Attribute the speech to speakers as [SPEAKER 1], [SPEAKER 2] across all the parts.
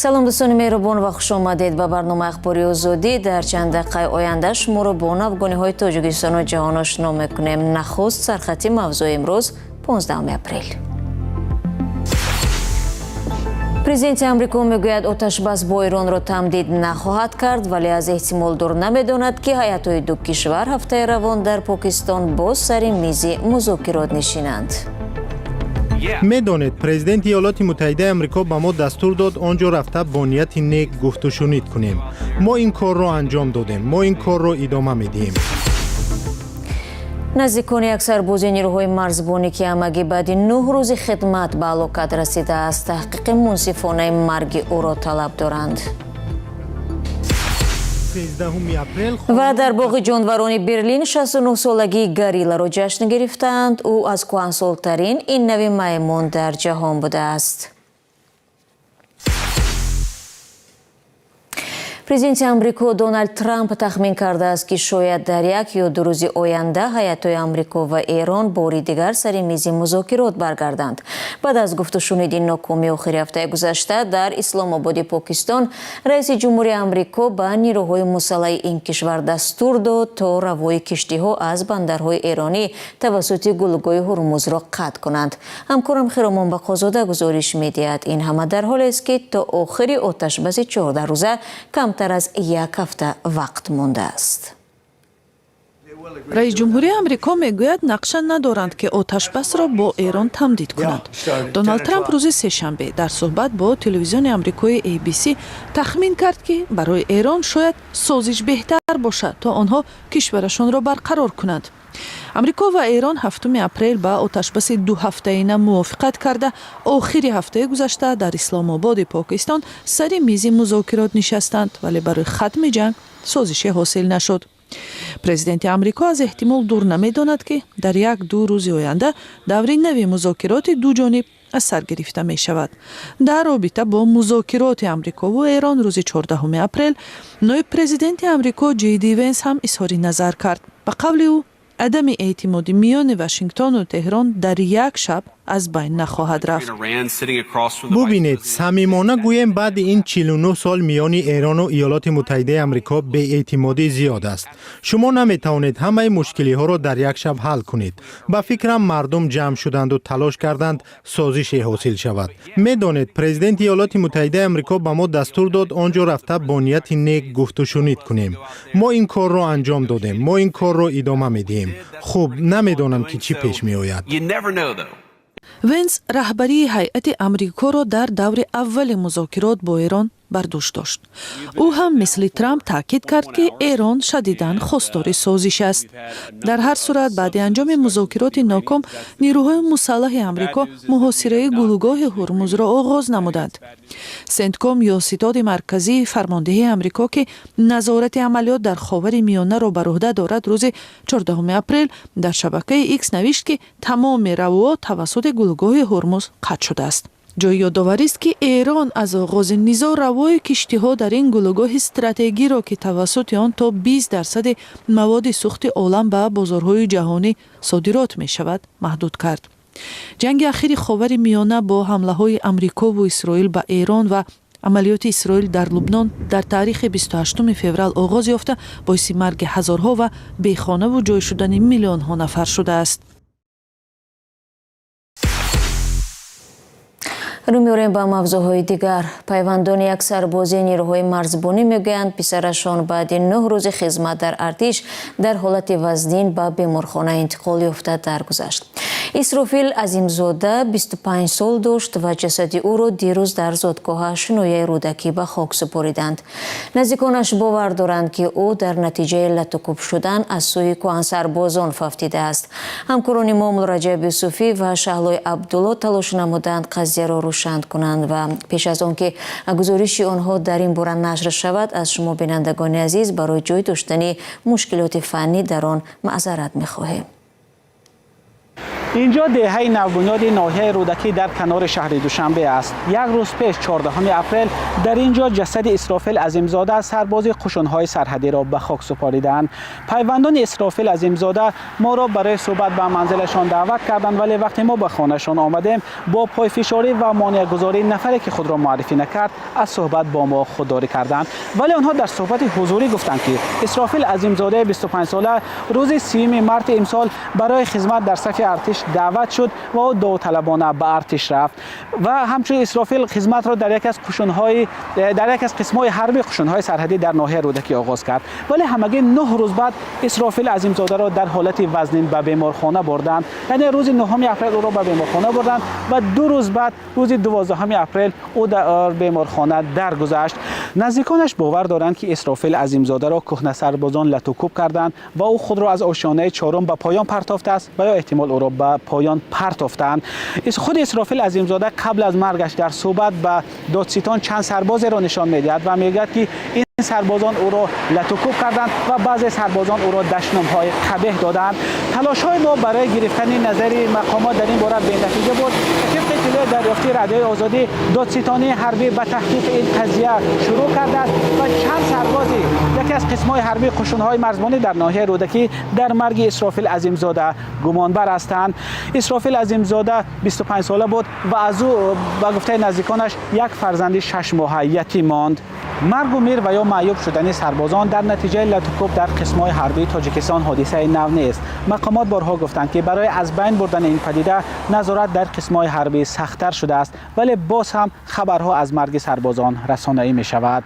[SPEAKER 1] Салом, дӯстони меҳрубон, ва хуш омадед ба барномаи Ахбори Озодӣ. Дар чанд дақиқаи оянда шуморо бо навгониҳои Тоҷикистону ҷаҳон ошно мекунем. Нахуст сархати мавзӯи имрӯз, 15 апрел. Президенти Амрико мегӯяд, оташбас бо Иронро тамдид нахоҳад кард, вале аз эҳтимол дур намедонад, ки ҳайатҳои ду кишвар ҳафтаи равон дар Покистон боз сари мизи музокирот нишинанд.
[SPEAKER 2] Медонед, президенти Иёлоти Муттаҳидаи Амрико ба мо дастур дод он ҷо рафта бо нияти нек гуфтушунид кунем. Мо ин корро анҷом додем, мо ин корро идома медиҳем.
[SPEAKER 1] Наздикони як сарбози нирӯҳои марзбонӣ, ки ҳамагӣ баъди 9 рӯзи хидмат ба ҳалокат расидааст, таҳқиқи мунсифонаи марги ӯро талаб доранд. Ва дар боғи ҷонварони Берлин 69-солагии горилларо ҷашн гирифтаанд. Ӯ аз кӯҳансолтарин ин нави маймун дар ҷаҳон будааст. Президенти Амрико Доналд Трамп тахмин кардааст, ки шояд дар 1 ё 2 рӯзи оянда ҳайатҳои Амрико ва Эрон бори дигар сари мизи музокирот баргарданд. Баъд аз гуфтушуниди нокоми охири ҳафтаи гузашта дар Исломободи Покистон, раиси ҷумҳури Амрико ба нирӯҳои мусаллаҳи ин кишвар дастур дод, то равои киштиҳо аз бандарҳои эронӣ тавассути гулӯгоҳи Ҳурмузро қатъ кунанд. Ҳамкорам Хиромон Бақозода гузориш медиҳад. Ин ҳама дар ҳолест, ки то охири оташбаси 14-рӯза камтар аз як ҳафта вақт мондааст.
[SPEAKER 3] Раис ҷумҳурии Амрико мегӯяд, нақша надоранд, ки оташбасро бо Эрон тамдид кунанд. Доналд Трамп рӯзи сешанбе дар суҳбат бо телевизиони амрикои ABC тахмин кард, ки барои Эрон шояд созиш беҳтар бошад, то онҳо кишварашонро барқарор кунанд. Амрико ва Эрон 7 апрел ба оташбаси дуҳафтаина мувофиқат карда, охири ҳафтаи гузашта дар Исломободи Покистон сари мизи музокирот нишастанд, вале барои хатми ҷанг созише ҳосил нашуд. Президенти Амрико аз эҳтимол дур намедонад, ки дар 1-ду рӯзи оянда даври нави музокироти дуҷониб аз сар гирифта мешавад. Дар робита бо музокироти Амрикову Эрон рӯзи 14 апрел ноиб президенти Амрико Ҷей Ди Венс ҳам изҳори назар кард. Ба қавли ӯ, адами эътимоди миёни Вашингтону Теҳрон дар як шаб аз байн нахоҳад рафт.
[SPEAKER 2] Бубинед, самимона гӯем, баъди ин 49 сол миёни Эрону Иёлоти Муттаҳидаи Амрико беэътимодӣ зиёд аст. Шумо наметавонед ҳамаи мушкилиҳоро дар як шаб ҳал кунед. Ба фикрам, мардум ҷамъ шуданду талош карданд, созише ҳосил шавад. Медонед, президенти Иёлоти Муттаҳидаи Амрико ба мо дастур дод он ҷо рафта бо нияти нек гуфтушунид кунем. Мо ин корро анҷом додем, мо ин корро идома медиҳем. Хуб, намедонам, ки чӣ пеш меояд.
[SPEAKER 3] Венс раҳбарии ҳайати Амрикоро дар даври аввали музокирот бо Эрон бар дӯш дошт. Ӯ ҳам мисли Трамп таъкид кард, ки Эрон шадидан хостори созиш аст. Дар ҳар сурат, баъди анҷоми музокироти ноком нирӯҳои мусаллаҳи Амрико муҳосираи гулӯгоҳи Ҳурмузро оғоз намуданд. Сентком ё Ситоди марказии фармондеҳии Амрико, ки назорати амалиёт дар Ховари Миёнаро бар уҳда дорад, рӯзи 14 апрел дар шабакаи Икс навишт, ки тамоми равоот тавассути гулӯгоҳи Ҳурмуз қатъ шудааст. Ҷои ёдоварист, ки Эрон аз оғози низоъ равои киштиҳо дар ин гулӯгоҳи стратегиро, ки тавассути он то 20 дарсади маводи сӯхти олам ба бозорҳои ҷаҳонӣ содирот мешавад, маҳдуд кард. Ҷанги ахири Ховари Миёна бо ҳамлаҳои Амрикову Исроил ба Эрон ва амалиёти Исроил дар Лубнон дар таърихи 28 феврал оғоз ёфта, боиси марги ҳазорҳо ва бехонаву ҷой шудани миллионҳо нафар шудааст.
[SPEAKER 1] Рӯ меорем ба мавзӯъҳои дигар. Пайвандони як сарбози нирӯҳои марзбонӣ мегӯянд, писарашон баъди 9 рӯзи хизмат дар артиш дар ҳолати вазнин ба беморхона интиқол ёфта даргузашт. Исрофил Азимзода 25 сол дошт ва ҷасади ӯро дирӯз дар зодгоҳаш, ноҳияи Рӯдакӣ, ба хок супориданд. Наздиконаш бовар доранд, ки ӯ дар натиҷаи латукӯб шудан аз сӯи кӯҳансарбозон фавтидааст. Ҳамкорони мо Муллораҷаб Юсуфӣ ва Шаҳлои Абдулло талош намуданд қазияро рӯшан кунанд ва пеш аз он ки гузориши онҳо дар ин бора нашр шавад, аз шумо, бинандагони азиз, барои ҷой доштани мушкилоти фаннӣ дар он маъзарат мехоҳем.
[SPEAKER 4] Инҷо деҳаи навбунёди ноҳияи Рӯдакӣ дар канори шаҳри Душанбе аст. Як рӯз пеш, 14 апрел, дар ин ҷо ҷасади Исрофил Азимзода, сарбози қушунҳои сарҳадиро ба хок супориданд. Пайвандони Исрофил Азимзода моро барои суҳбат ба манзилашон даъват карданд, вале вақте мо ба хонаашон омадем, бо пойфишорӣ ва монеагузории нафаре, ки худро муаррифӣ накард, аз суҳбат бо мо худдорӣ карданд. Вале онҳо дар суҳбати ҳузурӣ гуфтанд, ки Исрофил Азимзодаи 25сола рӯзи 30 марти имсол барои хизмат дар сафи артиш даъват шуд ва ӯ довталабона ба артиш рафт. Ва ҳамчунин Исрофил хизматро дар яке аз қисмҳои ҳарбии қушунҳои сарҳадӣ дар ноҳияи Рӯдакӣ оғоз кард. Вале ҳамагӣ 9 рӯз баъд Исрофил Азимзодаро дар ҳолати вазнин ба беморхона бурданд. Яъне рӯзи 9 апрел ӯро ба беморхона бурданд ва 2 рӯз баъд, рӯзи 12 апрел, ӯ дар беморхона даргузашт. Наздиконаш бовар доранд, ки Исрофил Азимзодаро кӯҳнасарбозон латукӯб карданд ва ӯ худро аз ошёнаи чорум ба поён партофтааст ва ё эҳтимол ӯро ба поён партофтаанд. Худи Исрофил Азимзода қабл аз маргаш дар суҳбат ба додситон чанд сарбозеро нишон медиҳад ва мегӯяд, ки ин сарбозон ӯро латукӯб карданд ва баъзе сарбозон ӯро дашномҳои қабеҳ доданд. Талошҳои мо барои гирифтани назари мақомот дар ин бора бенатиҷа буд. Тибқи иттилои дарёфтии Радиои Озодӣ, додситонии ҳарбӣ ба таҳқиқи ин қазия шурӯъ кардааст ва чанд сарбози яке аз қисмҳои ҳарбии қушунҳои марзбонӣ дар ноҳияи Рӯдакӣ дар марги Исрофил Азимзода гумонбар ҳастанд. Исрофил Азимзода 25 сола буд ва аз ӯ, ба гуфтаи наздиконаш, як фарзанди 6 моҳа ятим монд. Маргу мир ва ё маъюб шудани сарбозон дар натиҷаи латукӯб дар қисмҳои ҳарбии Тоҷикистон ҳодисаи нав нест. Мақомот борҳо гуфтанд, ки барои аз байн бурдани ин падида назорат дар қисмҳои ҳарбӣ сахттар шудааст, вале боз ҳам хабарҳо аз марги сарбозон расонаӣ мешавад.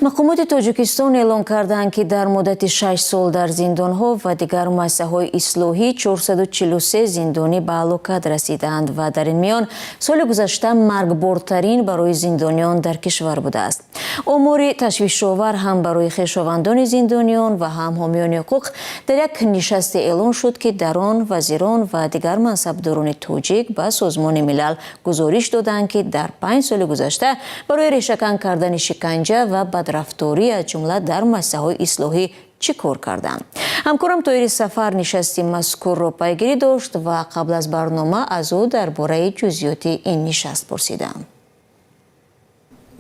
[SPEAKER 1] Мақомоти Тоҷикистон эълон карданд, ки дар муддати 6 сол дар зиндонҳо ва дигар муассисаҳои ислоҳӣ 443 зиндонӣ ба ҳалокат расидаанд ва дар ин миён соли гузашта маргбортарин барои зиндониён дар кишвар будааст. Омори ташвишовар ҳам барои хешовандони зиндониён ва ҳам ҳомиёни ҳуқуқ дар як нишасте эълон шуд, ки дар он вазирон ва дигар мансабдорони тоҷик ба Созмони Милал гузориш доданд, ки дар 5 соли гузашта барои решакан кардани шиканҷа ва бадрафторӣ, аз ҷумла дар муассисаҳои ислоҳӣ, чӣ кор карданд. Ҳамкорам Тоҳири Сафар нишасти мазкурро пайгирӣ дошт ва қабл аз барнома аз ӯ дар бораи ҷузъиёти ин нишаст пурсидам.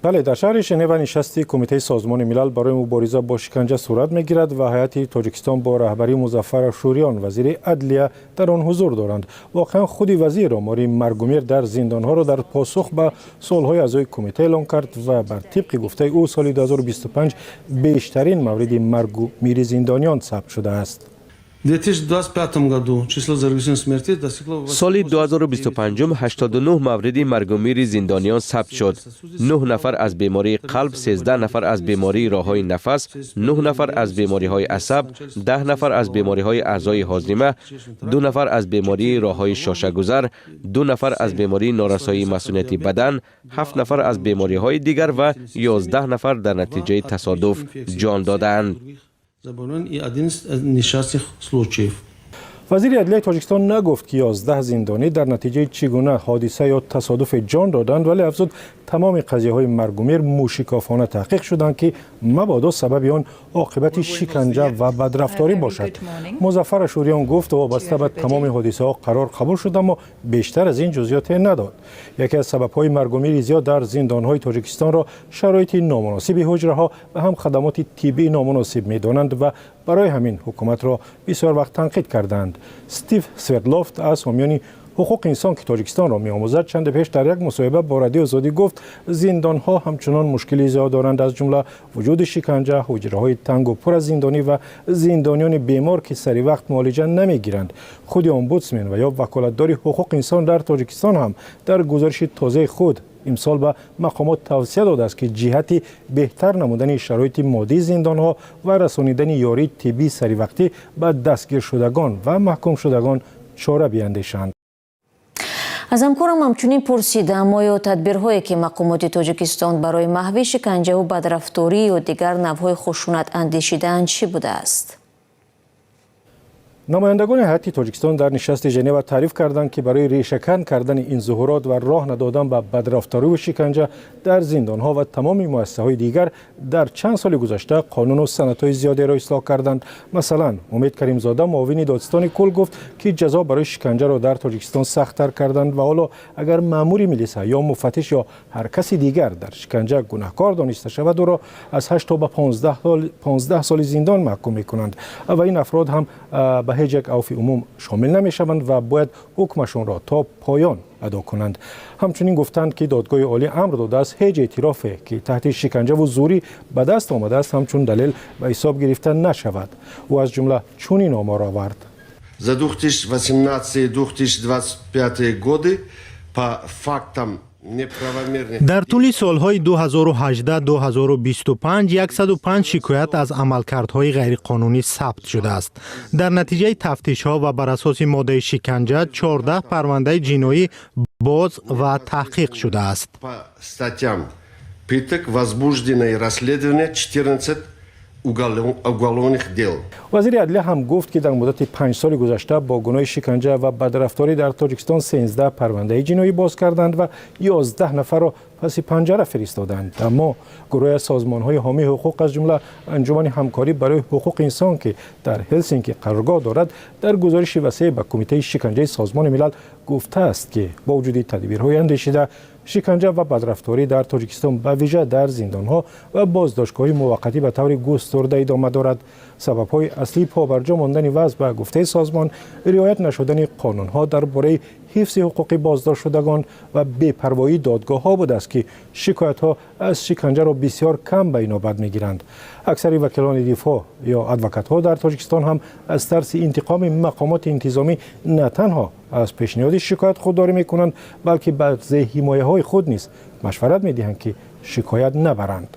[SPEAKER 5] Бале, дар шаҳри Женева нишасти Кумитаи Созмони Милал барои мубориза бо шиканҷа сурат мегирад ва ҳайати Тоҷикистон бо раҳбарии Музаффар Ашӯриён, вазири адлия, дар он ҳузур доранд. Воқеан, худи вазир омори маргумир дар зиндонҳоро дар посух ба суолҳои аъзои кумита эълон кард ва бар тибқи гуфтаи ӯ, соли 2025 бештарин мавриди маргу мири зиндониён сабт шудааст.
[SPEAKER 6] В 2025 году число зарегистрированных смертей достигло.
[SPEAKER 7] Соли 2025 89 мавриди маргумири зиндониён сабт шуд. 9 нафар аз бемории қалб, 13 нафар аз бемории роҳҳои нафас, 9 нафар аз бемориҳои асаб, 10 нафар аз бемориҳои аъзои ҳозима, 2 нафар аз бемории роҳҳои шошагузар, 2 нафар аз бемории норасоии масунияти бадан, 7 нафар аз бемориҳои дигар ва 11 нафар дар натиҷаи тасодуф ҷон додаанд.
[SPEAKER 6] Заболеваний и 11 несчастных случаев.
[SPEAKER 5] Вазири адлияи Тоҷикистон нагуфт, ки 11 зиндонӣ дар натиҷаи чӣ гуна ҳодиса ё тасодуфе ҷон доданд, вале афзуд, тамоми қазияҳои маргумир мӯшикофона таҳқиқ шуданд, ки мабодо сабаби он оқибати шиканҷа ва бадрафторӣ бошад. Музаффар Ашӯриён гуфт, вобаста ба тамоми ҳодисаҳо қарор қабул шуд, аммо бештар аз ин ҷузъиёте надод. Яке аз сабабҳои маргумири зиёд дар зиндонҳои Тоҷикистонро шароити номуносиби ҳуҷраҳо ва ҳам хадамоти тиббии номуносиб медонанд ва барои ҳамин ҳукуматро бисёр вақт танқид карданд. Стив Свердлофт аз ҳомиёни ҳуқуқи инсон, ки Тоҷикистонро меомӯзад, чанде пеш дар як мусоҳиба бо Радиои Озодӣ гуфт, зиндонҳо ҳамчунон мушкили зиёд доранд, аз ҷумла вуҷуди шиканҷа, ҳуҷраҳои тангу пур аз зиндонӣ ва зиндониёни бемор, ки сари вақт муолиҷа намегиранд. Худи омбудсмен ва ё ваколатдори ҳуқуқи инсон дар Тоҷикистон ҳам дар гузориши тозаи худ имсол ба мақомот тавсия додааст, ки ҷиҳати беҳтар намудани шароити моддии зиндонҳо ва расонидани ёрии тиббии саривақтӣ ба дастгиршудагон ва маҳкумшудагон чора биандешанд.
[SPEAKER 1] Аз ҳамкорам ҳамчунин пурсидам, оё тадбирҳое, ки мақомоти Тоҷикистон барои маҳви шиканҷаву бадрафторӣ ё дигар навъҳои хушунат андешидаанд, чӣ будааст?
[SPEAKER 5] Намояндагони ҳайати Тоҷикистон дар нишасти Женева таъриф карданд, ки барои решакан кардани ин зуҳурот ва роҳ надодан ба бадрафториву шиканҷа дар зиндонҳо ва тамоми муассисаҳои дигар дар чанд соли гузашта қонуну санадҳои зиёдеро ислоҳ карданд. Масалан, Умед Каримзода, муовини додситони кул, гуфт, ки ҷазо барои шиканҷаро дар Тоҷикистон сахттар карданд ва ҳоло агар маъмури милиса ё муфаттиш ё ҳар каси дигар дар шиканҷа гунаҳкор дониста шавад, ӯро аз 8 то ба 15 соли зиндон маҳкум мекунанд ва ин афрод ҳам ба ҳеҷ як авфи умум шомил намешаванд ва бояд ҳукмашонро то поён адо кунанд. Ҳамчунин гуфтанд, ки Додгоҳи Олӣ амр додааст, ҳеҷ эътирофе, ки таҳти шиканҷаву зӯрӣ ба даст омадааст, ҳамчун далел ба ҳисоб гирифта нашавад. Ӯ аз ҷумла чунин омор овард:
[SPEAKER 8] За 2018 2025 годы по фактам
[SPEAKER 2] Дар тӯли солҳои 2018-2025 105 шикоят аз амалкардҳои ғайриқонунӣ сабт шудааст. Дар натиҷаи тафтишҳо ва бар асоси моддаи шиканҷа 14 парвандаи ҷиноӣ боз ва таҳқиқ шудааст.
[SPEAKER 8] По статьям пыток возбуждено и расследовано 14 уголовных дел.
[SPEAKER 5] Вазири адлия ҳам гуфт, ки дар муддати 5 соли гузашта бо гуноҳи шиканҷа ва бадрафторӣ дар Тоҷикистон 13 парвандаи ҷиноӣ боз карданд ва 11 нафарро паси панҷара фиристоданд. Аммо гурӯҳи аз созмонҳои ҳомии ҳуқуқ, аз ҷумла Анҷумани ҳамкорӣ барои ҳуқуқи инсон, ки дар Ҳелсинки қароргоҳ дорад, дар гузориши васеъ ба Кумитаи шиканҷаи Созмони Милал гуфтааст, ки бо вуҷуди тадбирҳои андешида, шиканҷа ва бадрафторӣ дар Тоҷикистон, ба вижа дар зиндонҳо ва боздоштгоҳҳои муваққатӣ, ба таври густурда идома дорад. Сабабҳои аслии побарҷо мондани вазъ, ба гуфтаи созмон, риоят нашудани қонунҳо дар бораи ҳифзи ҳуқуқи боздоштшудагон ва бепарвоии додгоҳҳо будааст, ки шикоятҳо аз шиканҷаро бисёр кам ба инобат мегиранд. Аксари вакилони дифоъ ё адвокатҳо дар Тоҷикистон ҳам аз тарси интиқоми мақомоти интизомӣ на танҳо аз пешниҳоди шикоят худдорӣ мекунанд, балки ба зеҳимояҳои худ низ машварат медиҳанд, ки шикоят набаранд.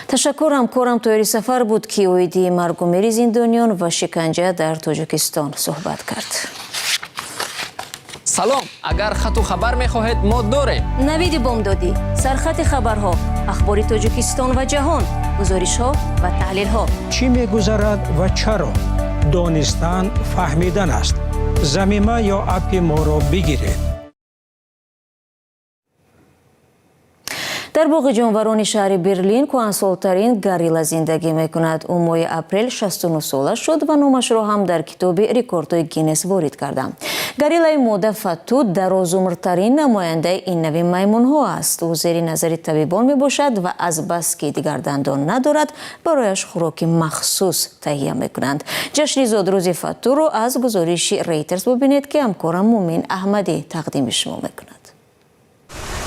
[SPEAKER 1] Ташаккур. Ҳамкорам Тоҳири Сафар буд, ки оиди маргумири зиндониён ва шиканҷа дар Тоҷикистон суҳбат кард.
[SPEAKER 9] Салом, агар хату хабар мехоҳед, мо дорем.
[SPEAKER 1] Навиди бомдодӣ, сархати хабарҳо, ахбори Тоҷикистон ва ҷаҳон, гузоришҳо ва таҳлилҳо.
[SPEAKER 10] Чӣ мегузарад ва чаро? Донистан фаҳмидан аст. Замима ё аппи моро бигиред.
[SPEAKER 1] Дар боғи ҷонварони шаҳри Берлин кӯҳансолтарин горилла зиндагӣ мекунад. Ӯ моҳи апрел 69 сола шуд ва номашро ҳам дар китоби рекордҳои Гиннес ворид карданд. Гориллаи мода Фату дарозумртарин намояндаи ин нави маймунҳо аст. Ӯ зери назари табибон мебошад ва азбаски дигар дандон надорад, барояш хӯроки махсус таҳия мекунанд. Ҷашни зодрӯзи Фатуро аз гузориши Рейтерс бубинед, ки ҳамкорам Мумин Аҳмадӣ тақдими шумо мекунад.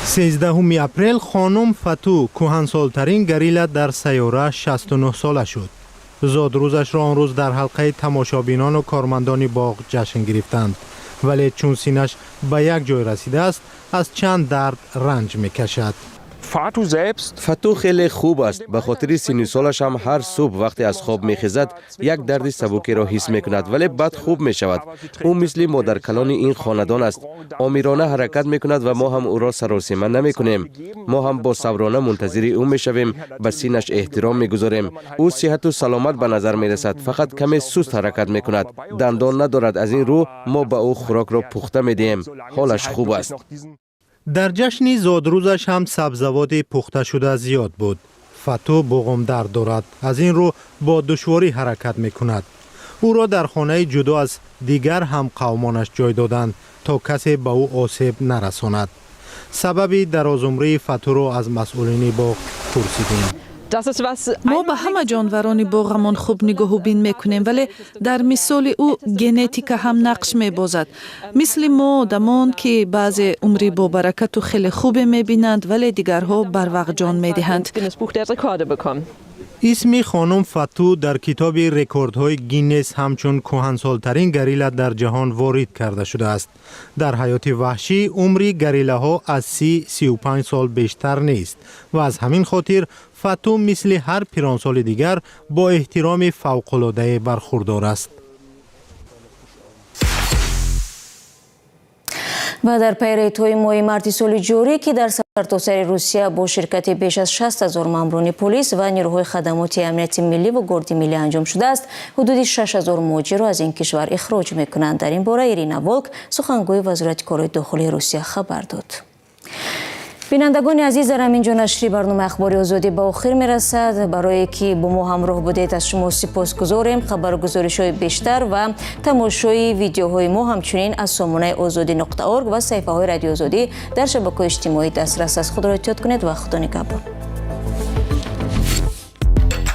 [SPEAKER 2] 13 апрел хонум Фату, кӯҳансолтарин горилла дар сайёра, 69 сола шуд. Зодрӯзашро он рӯз дар ҳалқаи тамошобинону кормандони боғ ҷашн гирифтанд, вале чун синаш ба як ҷой расидааст, аз чанд дард ранҷ мекашад.
[SPEAKER 7] Фату хеле хуб аст. Ба хотири синну солаш ҳам ҳар субҳ вақте аз хоб мехезад, як дарди сабукеро ҳис мекунад, вале баъд хуб мешавад. Ӯ мисли модаркалони ин хонадон аст. Омирона ҳаракат мекунад ва мо ҳам ӯро саросима намекунем. Мо ҳам босаброна мунтазири ӯ мешавем, ба синнаш эҳтиром мегузорем. Ӯ сиҳату саломат ба назар мерасад, фақат каме суст ҳаракат мекунад. Дандон надорад, аз ин рӯ мо ба ӯ хӯрокро пухта медиҳем. Ҳолаш хуб аст.
[SPEAKER 2] Дар ҷашни зодрӯзаш ҳам сабзавоти пухташуда зиёд буд. Фату буғумдард дорад, аз ин рӯ бо душворӣ ҳаракат мекунад. Ӯро дар хонаи ҷудо аз дигар ҳамқавмонаш ҷой доданд, то касе ба ӯ осеб нарасонад. Сабаби дарозумрии Фатуро аз масъулини боғ пурсидем.
[SPEAKER 3] Мо ба ҳама ҷонварони боғамон хуб нигоҳубин мекунем, вале дар мисоли ӯ генетика ҳам нақш мебозад, мисли мо одамон, ки баъзе умри бобаракату хеле хубе мебинанд, вале дигарҳо барвақт ҷон медиҳанд.
[SPEAKER 2] Исми хонум Фату дар китоби рекордҳои Гиннес ҳамчун кӯҳансолтарин горилла дар ҷаҳон ворид карда шудааст. Дар ҳаёти ваҳшӣ умри гориллаҳо аз 30-35 сол бештар нест ва аз ҳамин хотир Фату мисли ҳар пиронсоли дигар бо эҳтироми фавқулоддае бархурдор аст.
[SPEAKER 1] Ва дар пайи рейдҳои моҳи марти соли ҷорӣ, ки дар сартосари Русия бо ширкати беш аз 60 ҳазор маъмурони полис ва нерӯҳои хадамоти амнияти миллӣ ва горди миллӣ анҷом шудааст, ҳудуди 6 ҳазор муҳоҷирро аз ин кишвар ихроҷ мекунанд. Дар ин бора Ирина Волк, сухангӯи Вазорати корҳои дохилии Русия, хабар дод. Бинандагони азиз, дар ҳамин ҷо нашри барномаи Ахбори Озодӣ ба охир мерасад. Барое ки бо мо ҳамроҳ будед, аз шумо сипосгузорем. Хабару гузоришҳои бештар ва тамошои видеоҳои мо ҳамчунин аз сомонаи озодӣ.орг ва саҳифаҳои Радиои Озодӣ дар шабакаҳои иҷтимоӣ дастрас аст. Худро эҳтиёт кунед ва Худо нигаҳбон.